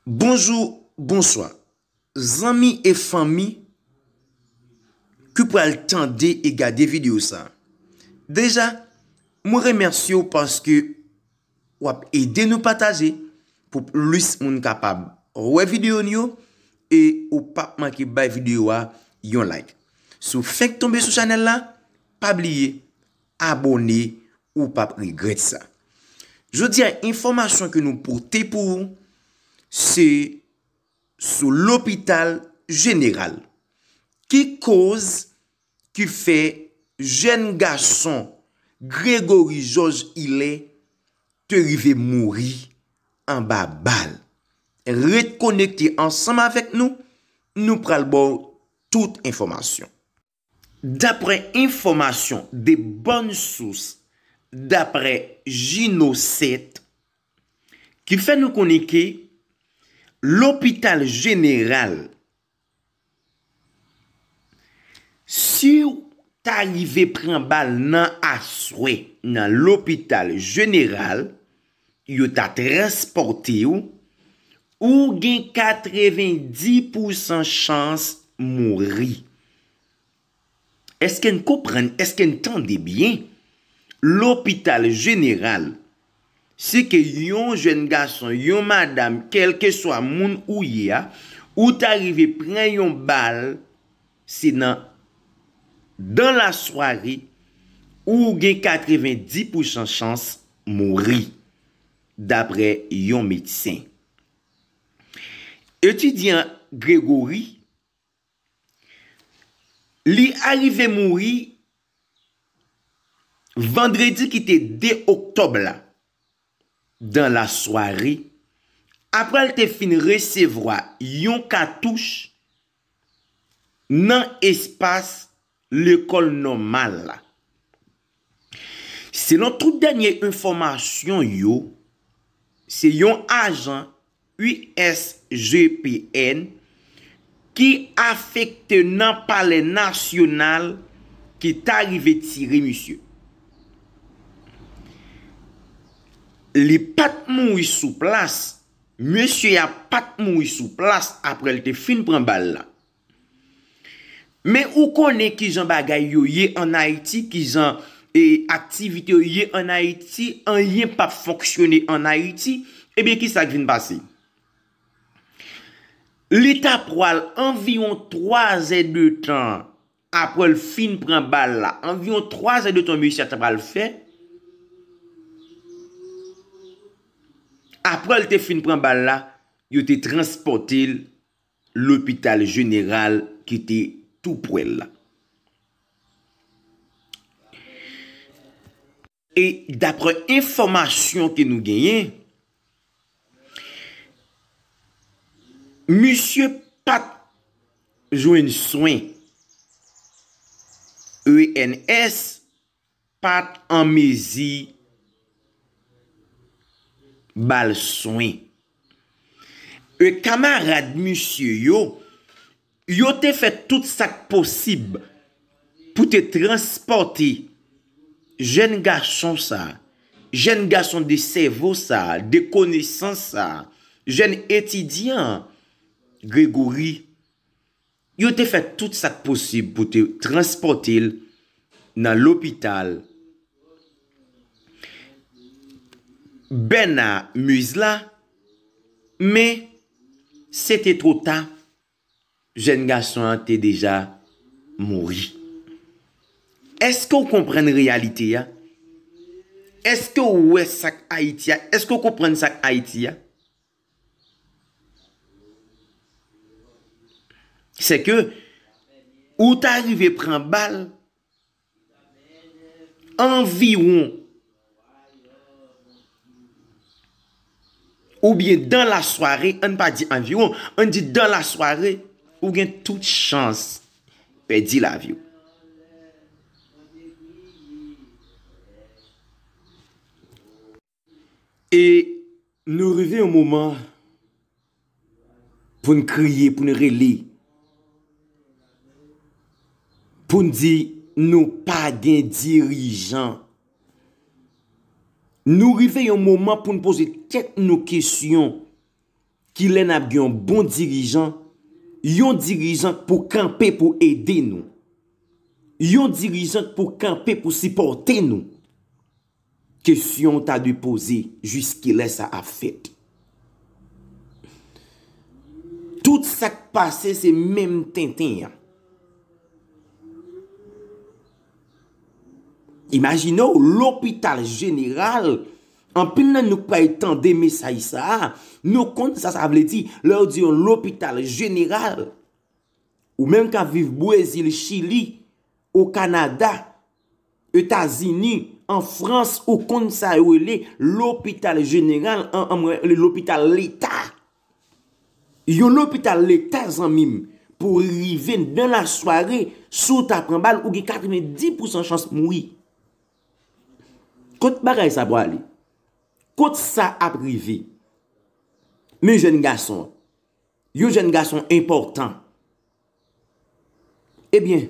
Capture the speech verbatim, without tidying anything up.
Bonjou, bonswa, zanmi e fanmi ki pral tande e gade videyo sa. Deja, mwen remèsye w paske w ap ede nou pataje pou plis moun kapab wè videyo n yo e ou p ap manke bay videyo a yon like. Si w fenk tonbe sou chanèl la, pa bliye abòne, ou p ap regrèt sa. Jodi a, enfòmasyon ke nou pote pou ou, se sou lopital jeneral. Ki koz ki fè jèn gason Gregory Georges Hilaire te rive mouri anba bal? Ret konekte ansanm avèk nou, nou pral ba w tout enfòmasyon. Daprè enfòmasyon de bòn sous, daprè Jino sèt, ki fè nou konnen ke lopital jeneral, si w ta rive pran bal nan aswè nan lopital jeneral, yo ta transpòte w, ou gen katrevendis pousan chans mouri. Èske n konprann? Èske n tande byen? Lopital jeneral, si ke yon jèn gason, yon madanm, kèlkeswa moun ou ye a, ou ta rive pran yon bal, se nan, dan lasware, ou gen katrevendis pousan chans mouri, daprè yon medsen. Etidyan Gregory, li arive mouri vandredi ki te de oktòb la, dan lasware, apre l te fin resevwa yon katouch nan espas lekòl nòmal la. Selon tout dènye enfòmasyon yo, se yon ajan U S G P N ki afekte nan Palè Nasyonal ki ta rive tire misye. Li pa t mouri sou plas, mesye a pa t mouri sou plas apre l te fin pran bal la. Men ou konnen kijan bagay yo ye ann Ayiti, kijan, e, aktivite yo ye ann Ayiti, anyen p ap fonksyone ann Ayiti, ebyen kisa k vin pase? Li ta pral anviwon twa zè de tan apre l fin pran bal la, anviwon twa zè de tan mesye a ta pral fè, apre l te fin pran bal la, yo te transpòte l lopital jeneral ki te tou pwè l la. E daprè enfòmasyon ke nou genyen, misye pa t jwenn swen. E N S pa t an mezi ba l swen. E kamarad misye yo, yo te fè tout sa k posib pou te transpòte jèn gason sa, jèn gason de sèvo sa, de konesans sa, jèn etidyan Gregory, yo te fè tout sa k posib pou te transpòte l nan lopital Bernard Muse la, men se te two ta, jèn gason an te deja mouri. Èske w konprann reyalite a? Èske w wè sa k Ayiti a? Èske w konprann sa k Ayiti a? Se ke ou ta rive pran bal anviwon, oubyen dan lasware, ann pa di anviwon, ann di dan lasware, ou gen tout chans pèdi lavi w. E nou rive yon moman pou n kriye, pou n rele, pou n di nou pa gen dirijan. Nou rive yon moman pou n poze tèt nou kesyon, Kilè n ap gen yon bon dirijan, yon dirijan k pou kanpe pou ede nou, yon dirijan k pou kanpe pou sipòte nou? Kesyon w ta dwe poze, jiskilè sa ap fèt? Tout sa k pase se menm tenten an. Imajine w, lopital jeneral, anpil nan nou k pral tande mesaj sa a, nou konn sa sa vle di lè yo di yon lopital jeneral. Ou menm k ap viv Brezil, Chili, o Kanada, Etazini, an Frans, ou konn sa yo rele lopital jeneral, an, an, lopital leta. Yon lopital leta, zanmi m, pou rive nan lasware, si w ta pran bal, ou gen katrevenndis pousan chans mouri. Kot bagay sa pwale? Kot sa ap rive? Men jèn gason, yon jèn gason enpòtan. Ebyen,